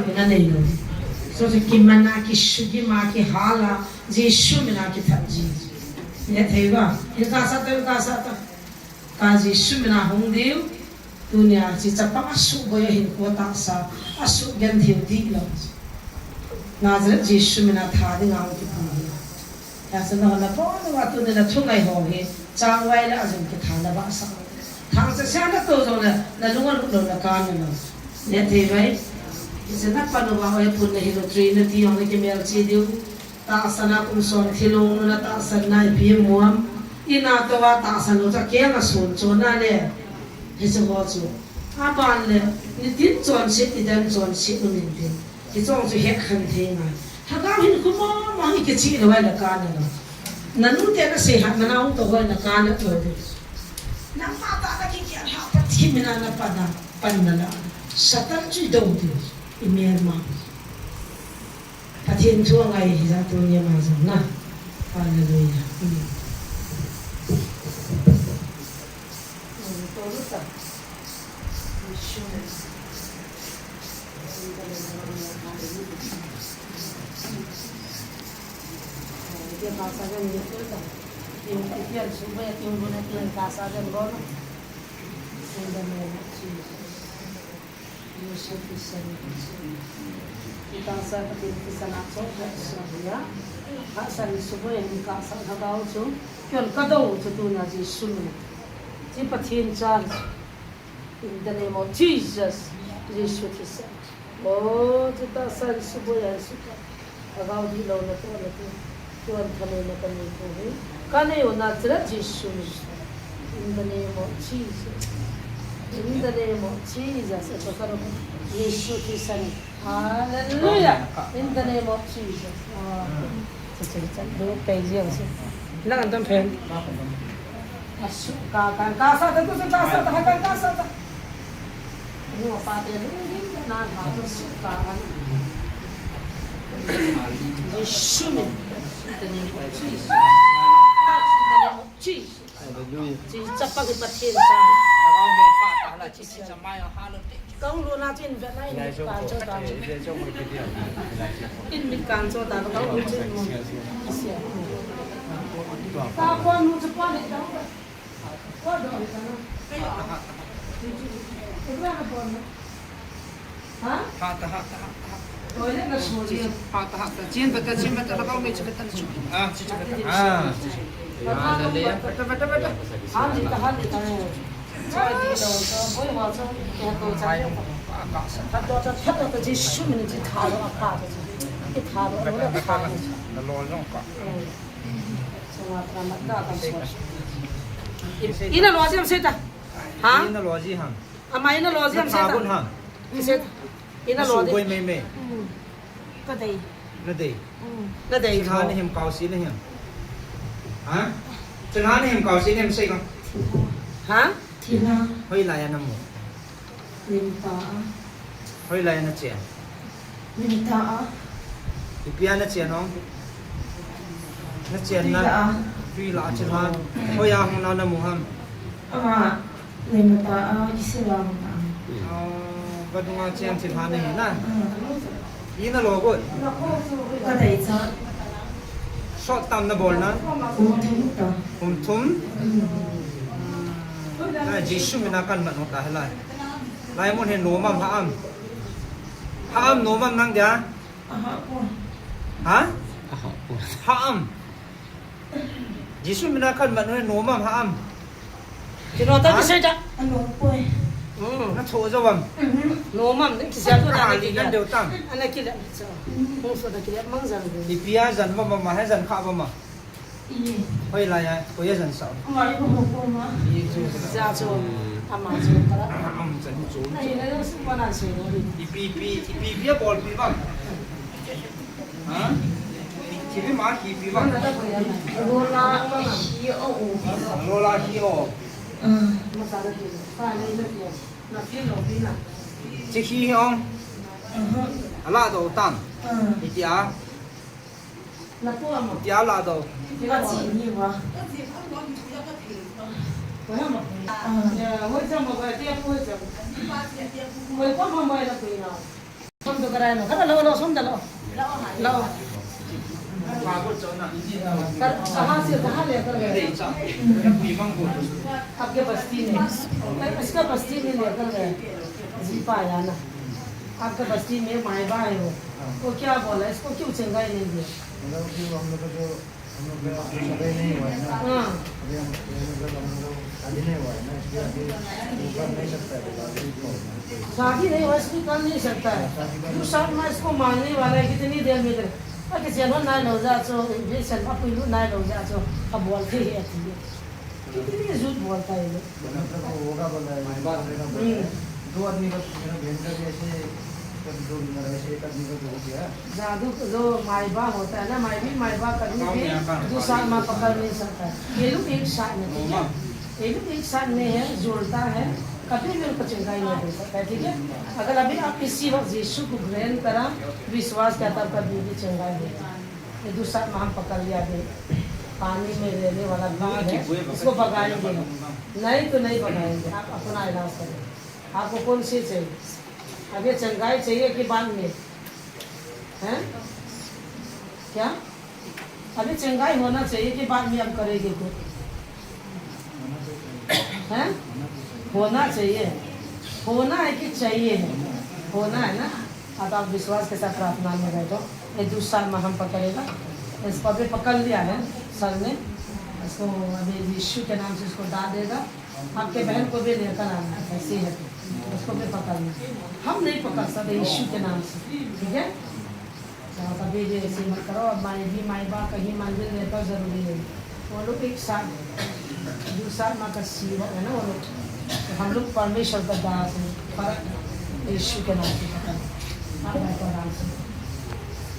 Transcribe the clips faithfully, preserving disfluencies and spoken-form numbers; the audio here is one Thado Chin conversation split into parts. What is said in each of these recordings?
Mina nei lou. So, so kimana, kisugima, kihala, Jesu mina kithat ji. Nethei uva. Hin kasa ta, hin kasa ta. Ka Jesu mina hung diu. Tunia, chi chapa asuh boi a hin ko tahsa. Asuh genthei diu lou. Nazareth Jesu mina tha dinga hung kipu. Tahsa na hona po na wa tunia na thungai ho hi. Changvai la ajin kitha na ba sa. Thangcha sia na to jong na, na lung a lut lou na ka na lou. Nethei vai. Isa na pa no wa oi pun na hi lottery na ti jong na kimelchih diu. Tahsan a kum som thilong nu na tahsan na ipi mu am. Ina to wa tahsan lou cha keng a sun chona le. Hiche ho chu. Aban le, nitin chonset, nidan chonset nu nitin. Hiche ho chu het khen thei ngai. Lhagao hinkho mama hi kichih lou vai la ka na lou. Nanu te na sei hat mana hung to vai la ka na lou. Nangma tah a kikhen ha Pathen mina na pan a, pan na la. Satan chu i do diu, i melma. Pathen thu angai hi jat tunia ma jong na. Hallelujah. Mm. Tahsa Pathen thisan a chonset a hia. Tahsa Jesu boi a hin kahsa lhagao chu. Keiman ka do chu tuna Jesu min. Chi Pathen cha. In the name of Jesus. Jesu thisan. Oh, chi tahsa Jesu boi a Jesu ka. Lhagao dihlou na to na to. Tuan thanei na ka nei ko hi. Ka nei u Nazareth Jesu min. In the name of Jesus. In the name of Jesus. Ito ka ro. Jesu thisan. Hallelujah. In the name of Jesus. Ah. Cha, cha, cha. Do pei jiang si. Lang an tam phen. Asu ka, ka, ka sa ta, tu sa, ka sa ta, ka, ka sa ta. Ni wa pa te lu ni na na ha, asu ka, ka. Jesu min. In the name of Jesus. In the name of Jesus. Hallelujah. Chi chapa ki Pathen cha. Kong lu na chin vet na in mit kan cho ta. In mit kan cho ta, kong lu chin mo. Sia. Ta kon lu cha kon ni ta. Ko do ni ta na. Ko na kon na. Ha? Ha ta, ha ta, ha ta, ha ta. Oi, le na so ji. Ha ta, ha ta. Chin bata, chin bata, la kong mi chi bata na chu. Ah, chi bata. Ah. Bata, bata, bata. Ha ni ta, ha ni ta. Choi di lo, so, boi wa so, ke to cha. Ha to cha, ha to cha, Jesu min chi tha lo, a pa to cha. Ki tha lo, lo, lo, tha lo. Na lo jong ka. Mm. So, wa ta ma ta ta so. Ina lo jam se ta. Ha? Ina lo ji ham. Ama ina lo jam se ta. Tha bun ham. Ni se ta. Ina lo de. Boi mei mei. Mm. Ka dei. Na dei. Mm. Na dei. Chilha na hem kau si na hem. Ha? Chilha na hem kau si na hem sei ka. Ha? Chilha. Hoilai a na mu. Limpa a. Hoilai a na chen. Limpa a. Ipi a na chen ong. Na chen na. Tui la a. Tui la a chilha. Hoi a hung na na mu ham. Ama. Nei mata a, kisi vang ta. Ah, vadung a cheng thil ha nei na. Ah. Ina lo boi. Ka dei cha. Sot tam na bol na. Kum thum ta. Kum thum. Mm. Na Jesu mina kan mat nong ta hilai. Lai mun hin nom am ha am. Ha am nom am nang dia. Aha, poi. Ha? Aha, poi. Ha am. Jesu mina kan mat nong nom am ha am. Kino ta. Ha? Kisei ta. Ano, poi. Mm. Na cho jo bam. Mhm. Nom am, ni kisei ko ta. Ka ni ali kan deu tam. Ana kile. Cho. Mm. Kung so ta kile mang jang. Ipi a jan ma ma ma he jan kha ba ma. Hoilai a, koi a jan sao. Ama i ko ko ma. I chu. Ja chu. Ama chu para. Am chan chu. Ai, na su pa na se lo. Ipi pi, ipi pi a bol pi bang. Ha? Ipi ma ki pi bang. Lola hi o. Lola hi o. Mm. Chi hi ong. Mhm. Ala do tam. Mm. Itia. Tia la do. Ka chi ni wa. Ah. Som to karai lo. Kada lo, lo, som da lo. Lo. Ka-, kahan se, kahan le kar gaye? Aapke basti mein. Uska basti mein lekar gaye. Ji pa aaya na. Aapke basti mein maiba hai wo. Wo kya bola? Isko kyun chengai nahi diya? मतलब कि हम लोग का जो हम लोग का शादी नहीं हुआ है ना। हाँ। अभी हम, मतलब, हम लोग शादी नहीं हुआ है ना, इसलिए अभी वो कर नहीं सकता है, शादी नहीं हुआ है। शादी नहीं हुआ, इसलिए कर नहीं सकता है। शादी का दूसरा आदमी इसको मानने वाला है, कितनी देर में इधर। अरे, चलो ना, लो जा, सो, ये चल, आप लोग ना, लो जा, सो, अब बोलते ही रहती है। कितनी झूठ बोलता है ये। मतलब, वो होगा बोला है, माई बाप होगा बोला है। हम्म। दो आदमी का, मेरा बहन का भी ऐसे, जब दो, ऐसे एक आदमी का हो गया। जादू जो माई बाप होता है ना, माई भी माई बाप कभी भी दूसरा आत्मा पकड़ नहीं सकता है। ये लोग एक साथ में, ठीक है? ये लोग एक साथ में है, जुड़ता है, कभी भी उनको चिंगारी नहीं दे सकता है, ठीक है? अगर अभी आप इसी वक्त यीशु को ग्रहण करा, विश्वास किया, तब कभी भी चिंगारी नहीं देगा। ये दूसरा आत्मा हम पकड़ लिया अभी, पानी में रहने वाला प्राण है, इसको भगाएंगे हम। नहीं तो नहीं भगाएंगे, आप अपना इलाज करो। आपको कौन सी चाहिए? अभी चंगाई चाहिए कि बाद में? हैं? क्या? अभी चंगाई होना चाहिए कि बाद में हम करेंगे कुछ? हैं? होना चाहिए। होना है कि चाहिए है? होना है ना? अब आप विश्वास के साथ प्रार्थना में बैठो। ये दूसरा आत्मा हम पकड़ेगा। इसको अभी पकड़ लिया है सर ने। इसको अभी यीशु के नाम से इसको डाल देगा। आपके बहन को भी लेकर आना है, ऐसे है तो। उसको भी पकड़ना। हम नहीं पकड़ सकते यीशु के नाम से, ठीक है? तो कभी भी ऐसे मत करो। अब माई भी माई बाप कहीं मंदिर लेकर जरूरी नहीं। वो लोग एक साथ, दूसरा माँ का सेवक है ना वो लोग। तो हम लोग परमेश्वर का दास है, पर यीशु के नाम से पकड़। आप लोग आराम से।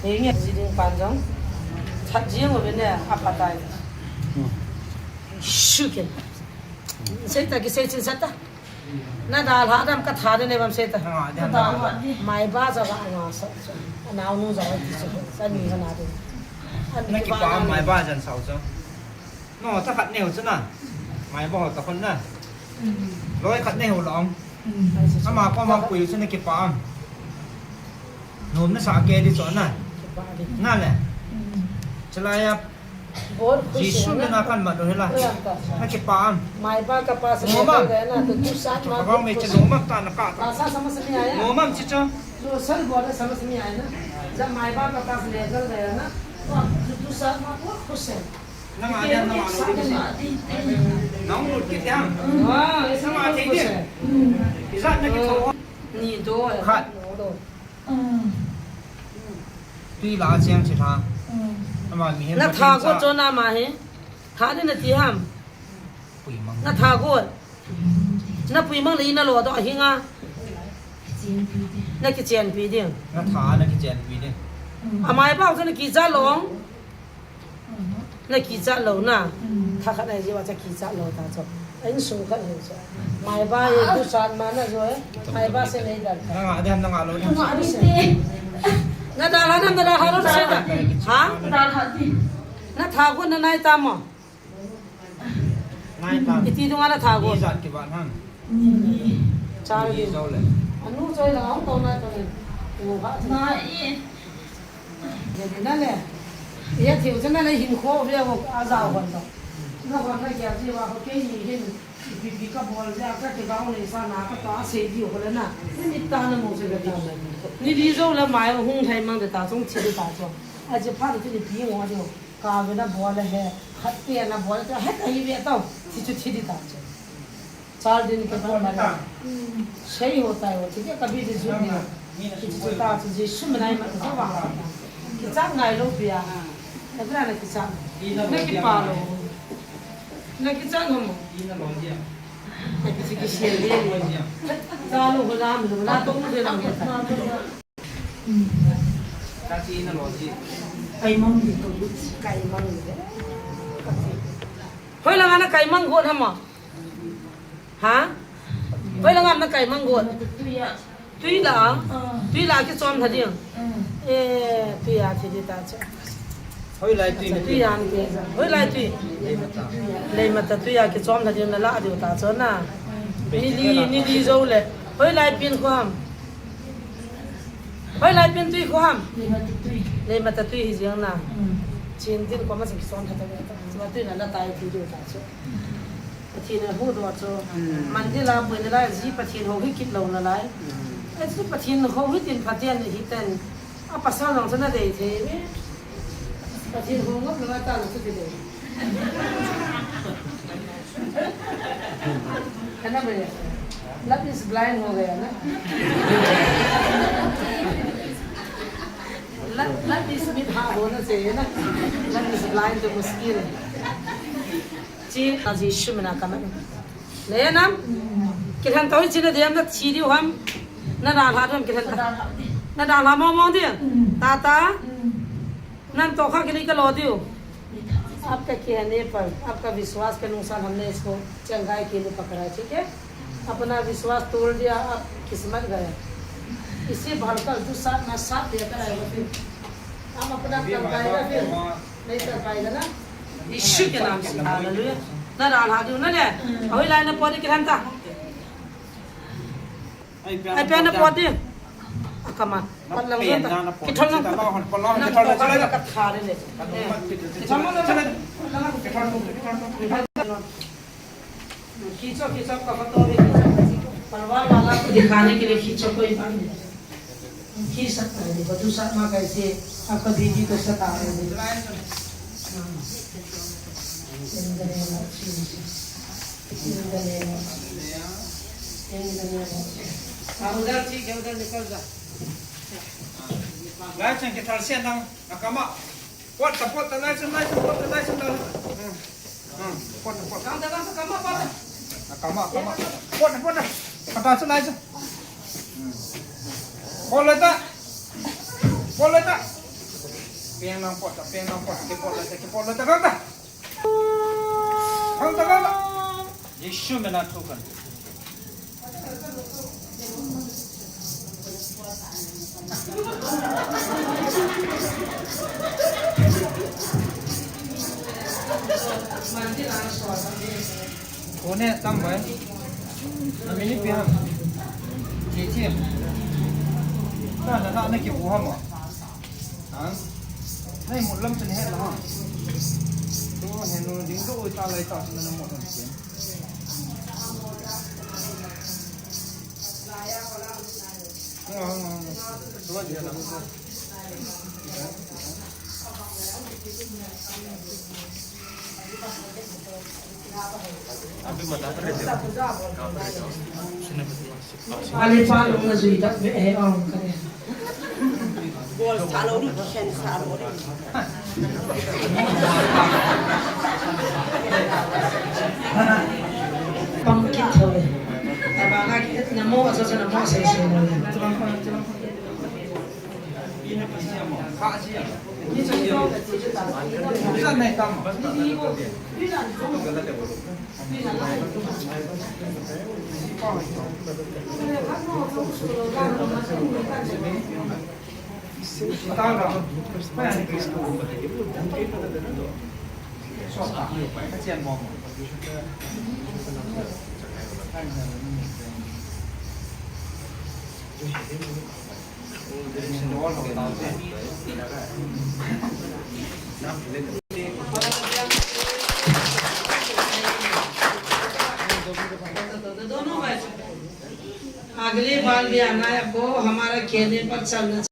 यही है, जी दिन पाँच जाऊँ। छत जी वो मैंने आप पता है। यीशु के नाम से। Sei ta ki sei chin sa ta. Na dalha dam ka tha de ne bam sei ta. Nga, dam, dam. Maiba ja ga nga sa. Naonu ja ga ti sa. Sa ni ga na de. Na kipa maiba jan sao cha. No, ta khat neo cha na. Maiba ho ta khon na. Loi khat neo long. Ama ko ma pui cha na kipa. Nom na sa ke di cha na. Na le. Chalai a बहुत खुश है ना? यीशु में ना कन मत होला। ना किपा am। माई बाप का पास लेकर गया ना, तो दूसरा आत्मा बहुत खुश है। Nom am chicha. भाषा समझ में आया? Nom am chicha. जो सर बोले समझ में आया ना? जब माई बाप का पास लेकर गया ना, तो आप दू-, दूसरा आत्मा बहुत खुश है। Nang a diam, nang a lo. Nang lut kit diam. हाँ, ऐसा बहुत खुश है। Ijat na kit ho. Ni do hai. Khat. Ni do. Tui la cheng chi tha. Ama mi hem na tha ko chon ama he. Tha de na ti ham. Pui mang. Na tha ko. Na pui mang le na lo do hinga. Na kichen pi ding. Na tha na kichen pi ding. Amai ba na kicha long. Na kicha lo na. Tha khat na ji wa cha kicha lo ta cho. Ai sung khat he cho. Mai ba ye du san ma na jo e. Mai ba se nei dan. Na nga dem na nga lo. Na nga ni se. Na da la na da la ha lo se da. Ha? Da la di. Na tha ko na nai ta mo. Nai ta. Iti du nga na tha ko. Ni jat ki ban ham. Ni. Char ni di. Zo le. Anu choi la hong to na to ni. Wo ha. Na i. Jadi na le. Iya thiu chana le hin kho ve ho a za ho to. Na ho na kya ji wa ho ke ni hin. Pi pi ka bol ja ka ke ba ne sa na ka ta se di ho le na. Ni ta na mo se ka ta. Ni di zo la mai hung thai mang de ta chung chi de ta chung. A je pha de ni pi ngo de. Ka ve na bol he. Khat pe na bol ta he ta hi ve ta. Chi chu chi di ta chung. चार दिन के बाद मरा। सही होता है वो, ठीक है, कभी भी झूठ नहीं होता। किसी से कहा तो यीशु में नहीं मत जाओ वहाँ। किचन गाय लोग भी आ। इतना ना किचन। ना कि पालो। ना किचन हम। ना किसी की शेर ले ले। चालू गुलाम लो, ना तो मुझे ना मिलता। Kaimang dito, kaimang dito. Hoy lang ana kaimang got hama. Ha? Hoy lang ana kaimang got. Tui la. Tui la kichom tha ding. Eh, tui a thi di ta cha. Hoilai tui na tui. Hoilai tui. Lei mata tui a kichom tha ding na la di ta cha na. Ni li, ni li zo le. Hoilai pin ko ham. Hoilai pen tui khu ham? Leimata tui. Leimata tui hi jeng na. Hmm. Chin tin ko ma sa kison kha ta ta. Chuma tui na la tai tui do ta chu. Pathen a hu do chu. Hmm. Mandil a pui na lai ji Pathen ho hi kit lo na lai. Hmm. Ai chu Pathen ho hi tin Pathen hi ten. A pasal nong chu na dei thei ve. Pathen ho ngop na ta na chu ti dei. है ना भैया? Love is blind हो गया ना? Love, love is मीठा होना चाहिए ना? Love is blind तो मुश्किल है। जी, आज यीशु में ना करना। Le nam, kilhen to hi china diam na thi diu ham, na dalha diu ham kilhen ta. Na dalha mo mo diu. Tata, nan to kha kili ka lo diu. आपका कहने पर, आपका विश्वास के अनुसार हमने इसको चंगाई के लिए पकड़ा है, ठीक है? अपना विश्वास तोड़ दिया, अब किस्मत गया। इसे भरकर जो साथ ना साथ देकर आएगा फिर। अब अपना कर पाएगा फिर? नहीं कर पाएगा ना? यीशु के नाम से, hallelujah. Na dalha diu na le. Hoilai na pot diu kilhen ta. Ai pen na pot diu. Akama. Pat lang ta. Kithol lang. Pat lang. Kithol lang. Ka tha le le. Kithol lang. खींचो, खींचो, आपका फोटो भी खींचो। परिवार वाला को दिखाने के लिए खींचो, कोई बात नहीं। खींच सकता है, देखो, दूसरा माँ कैसे आपका बीबी को सता रहे हैं। हाँ। In the name of Jesus। In the name of Jesus। In the name of Jesus। हाँ, उधर ठीक है, उधर निकल जा। Lai chang kithol se nang, akama. Pot ta, pot ta, lai chang, lai chang, pot ta, lai chang, lai chang. Hmm. Hmm. Pot ta, pot ta. Akama, akama. Pot ta, pot ta. Kata chang, lai chang. Hmm. Pot lai ta. Pot lai ta. Peng nang pot ta, peng nang pot ta, kipot lai ta, kipot lai ta, kang ta. Kang ta, kang ta. यीशु में ना थूकन। Kone tam bai. Amini pia. Chichi. Ta na na na ki bu ha ma. Ha? Nei mut lam chen he la ha. Tu he nu ding do ta lai ta na mut lam chen. Pale pa lung na jui tak ve eh ong ka de. Bol sa lo ni khen sa lo ni. Pam kit tho le. Aba nga kit na mo sa sa na mo sa sa mo le. अगली बार भी आना है आपको, हमारा कहने पर चलना चाहिए।